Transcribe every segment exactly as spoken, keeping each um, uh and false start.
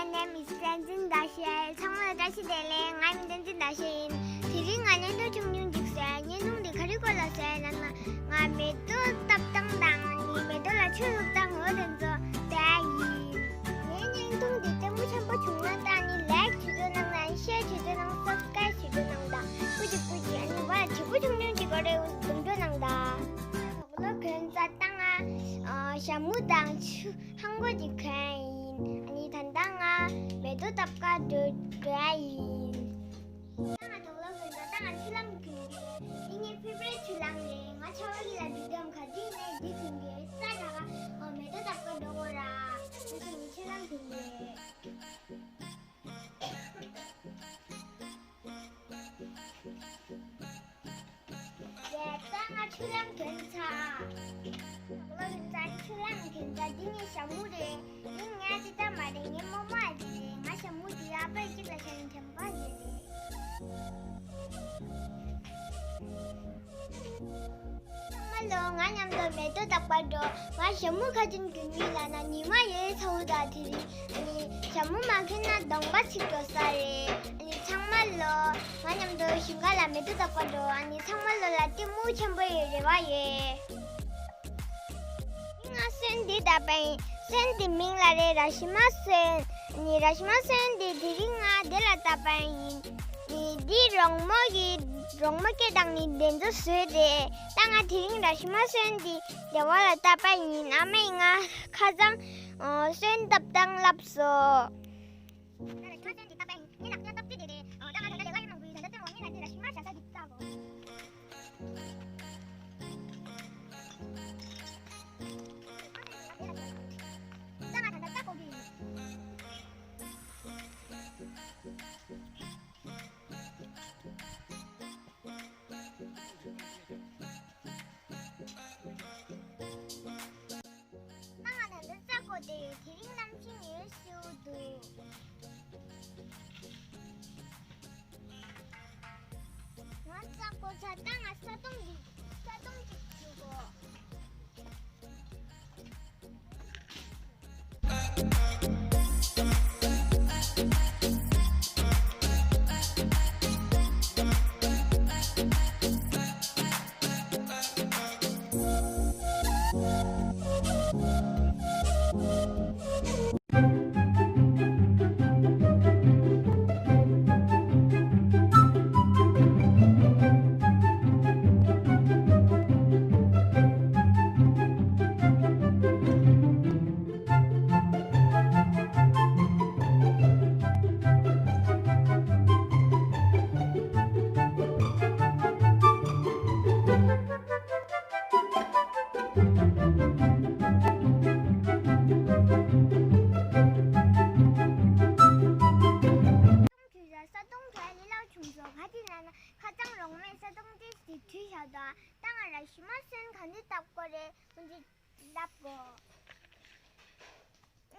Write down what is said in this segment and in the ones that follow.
My name is Tenzin Dashe. ཚང་མ་ལ་བཀྲ་ཤིས་བདེ་ལེགས། ང་ཡིན་ཏན་ཙིན་ཏ་ཤེ་ཡིན། དེ་རིང་ང་བརྙན་ཐུང་ཆུང་ཆུང་ཅིག་བཟོས། བརྙན་ཐུང་འདི་ག་རེ་སྐོར་ལ་བཟོས་ལབ་ན། ང་མེ་ཏོག་བཏབ་སྟངས་དང་ནི་མེ་ཏོག་ལ་ཆུ་བླུགས་སྟངས་འོ་དེ་ཚོ་བཟོས་ཡིན། ངའི་བརྙན་ཐུང་འདི་ལྟད་མོ་ཆེན་པོ་བྱུང་ན་ད་ནི་ལའིཀ་བྱེད་རྒྱུ་གནང་དང་ཤེར་བྱེད་རྒྱུ་གནང་སབ་སི་ཀ་རའིབ་བྱེད་རྒྱུ་གནང་དང་། ཀུ་ཅི་ཀུ་ཅི་ཨ་ནི་བ་བྱེད་སྒོ་ཆུང་ཆུང་ཅིག་གོ་རེ་འདུག་རྒྱུ་གནང་དང་། ལོ་གོན་ས་ད་ང་ཨ་ཞྭ་མོ་དང་ཆུ་ཧང་གོ་ཅིག་གོན་ཡིན། ཨ་ནི་ད་ལྟ་ང་མེ་ཏོག་བཏབ་ག་འགྲོ་འགྲོ་ཡ་ཡིན། ད་ང་དོག་ལོ་གོན་ས་ད་ང་ཆུ་ལམ་གོན་གི་རེད། འདི་ངའི་ཕེ་ཝ་རེཊ་ཆུ་ལམ་རེད། ང་ཆར་པ་གི་ལ་འགྲོ་སྐབས་ག་དུས་ནས་འདི་གོན་གི་རེད། ས་ད་ག་ཨ་མེ་ཏོག་བཏབ་ག་འགྲོ་གོ་ར། ང་ཚོ་ངའི་ཆུ་ལམ་གོན་གི་རེད། ཡ་ད་ང་ཆུ་ལམ་གྱོན་ཚར། ལོ་ཡིན་ཙང་ཆུ་ལམ་གྱོན་ཚར། འདི་ངའི་ཞྭ་མོ་རེད། འདི་ངའི་ཅི་ད་མ་རེད། ངའི་རྨོ་མོ་ཨ་ཅེ་རེད། ང་ཞྭ་མོ་འདི་ཨ་ཕ་གཅིག་ལ་ཤ་ཡིན་ཐེམ་པ་ཞིག་རེད། ཚང་མ་ལོ་ང་མཉམ་དུ་མེ་ཏོག་བཏབ་པར་འགྲོ། ང་ཞྭ་མོ་ག་ཅན་གྱོན་གྱི་ལབ་ན་ཉི་མ་ཡོད་ཚ་བོ་ད་དེ་རིང་། ཨ་ནི་ཞྭ་མོ་མ་གྱོན་ན་གདོང་པ་ཚིག་འགྲོ་ས་རེད། ཨ་ནི་ཚང་མ་ལོ་ང་མཉམ་དུ་ཞིང་ཁ་ལ་མེ་ཏོག་བཏབ་པར་འགྲོ། ཨ་ནི་ཚང་མ་ལོ་ལ་ལྟད་མོ་ཆེན་པོ་ཡོད་རེ་བ་ཡོད། ང་སོན་འདི་བཏབ་པ་ཡིན། སོན་འདི་མིང་ལ་རེད་ར་ཤི་མ་སོན། ཨ་ནི་ར་ཤི་མ་སོན་འདི་དེ་རིང་ང་འདི་ལ་བཏབ་པ་ཡིན། ཨ་ནི་འདི་རོང་མོ་གི་རོང་མོ་སྐད་བཏང་ནི་འདི་ཚོ་བཟོས་རེད། ད་ང་དེ་རིང་ར་ཤི་མ་སོན་འདི་སྡེ་བ་ལ་བཏབ་པ་ཡིན། ཨ་མས་ང་ཁ་སང་ཨ་སོན་བཏབ་སྟངས་བསླབས་སོང་། ད་ར་ཤི་མ་སོན་འདི་བཏབ་པ་ཡིན། ངས་ལག་པ་བཏབ་ཅི་དེ་རེད། ཨ་ད་ང་ད་ལྟ་ལས་ཀ་ཡོད་མང་པོ་ཡིན། ད་ལྟ་སྟོན་འོང་ངས་ལ་དེ་ར་ཤི་མ་བྱ་ས་འདི་བཏབ་གོ། ད་ང་ད་ལྟ་བཏབ་གོ་གི་ཡིན། ང་ང་ད་ལྟ་བཙའ་གོ་དེ་དེ་རིང་གནམ་གཤིས་ཡོད་སེའུ་འདུག་ང་བཙའ་གོ་ཚ་ད་ང་ས་དོང་གི་ས་དོང་གི་འཇུག་གོ། ས་དོང་ག་ལི་ལ་བྱུང་སོང་། ག་དེ་ན་ན་ཁ་སང་རོང་མས་ས་དོང་ཏིས་ཏི་དུས་བཞག་དོ། ད་ང་ར་ཤི་མ་སོན་ག་འདི་བཏབ་དགོས་རེད། འོན་ཏེ་བཏབ་དགོས།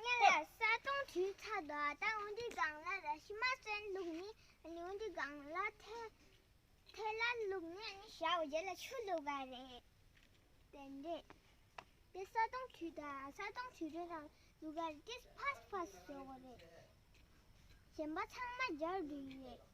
ངས་ལ་ས་དོང་དུས་ཚར་དོ། ད་འོན་ཏེ་སྒང་ལ་ར་ཤི་མ་སོན་བླུགས་ནི། ཨ་ནི་འོན་ཏེ་སྒང་ལ་ཐལ་ཐལ་ལ་བླུགས་ནི། ཨ་ནི་ཞའོ་རྗེས་ལ་ཆུ་བླུགས་པ་རེད། དེ་འདྲས། དེ་ས་དོང་དུས་ད་ས་དོང་དུས་རེ་རང་ལུག་ག་རེ་ཏིས་ཕ་སི་ཕ་སི་བཟོ་དགོས་རེད། གཞན་པ་ཚང་མ་སྦྱར་དགོས་ཡོད།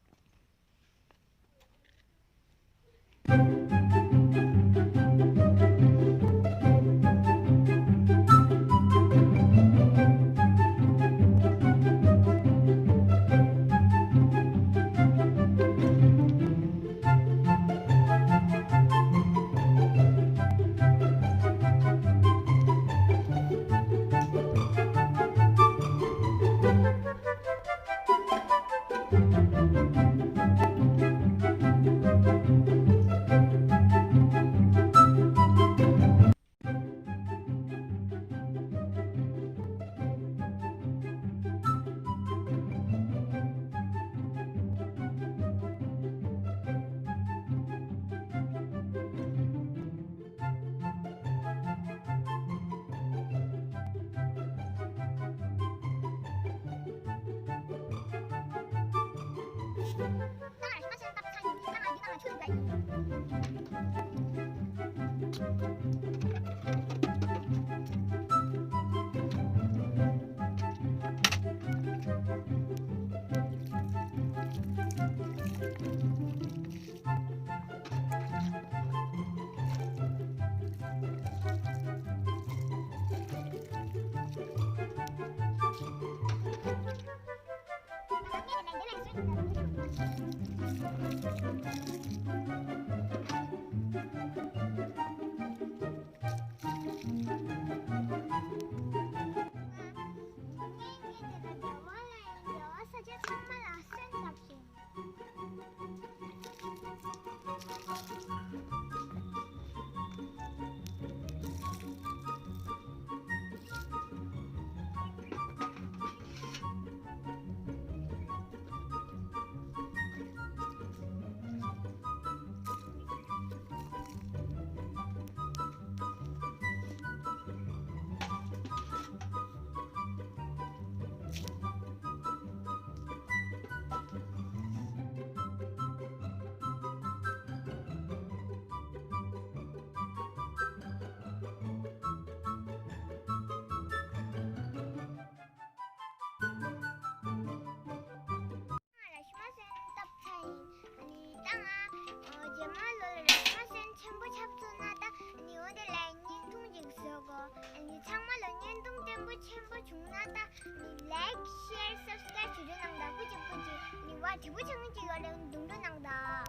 ད་like, share, subscribe བྱེད་རྒྱུ་གནང་དང་། སྐུ་མཁྱེན། སྐུ་མཁྱེན། ནི་བ་དྲི་བ་ཆུང་ངུ་ཅིག་ཡོད་རེད། འདུམ་འགྲོ་གནང་དང་།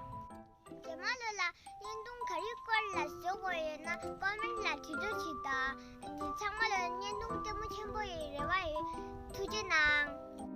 རྗེས་མ་ལོ་ལ་བརྙན་ཐུང་ག་རེ་སྐོར་ལ་བཟོ་དགོས་ཡོད་ན་ཀོ་མེན་ལ་དྲི་རོགས་བྱེད་དང་། འདི་ཚང་མ་ལ་བརྙན་ཐུང་ལྟད་མོ་ཆེན་པོ་ཡི་རེ་བ་ཡོད། ཐུགས་རྗེ་གནང་།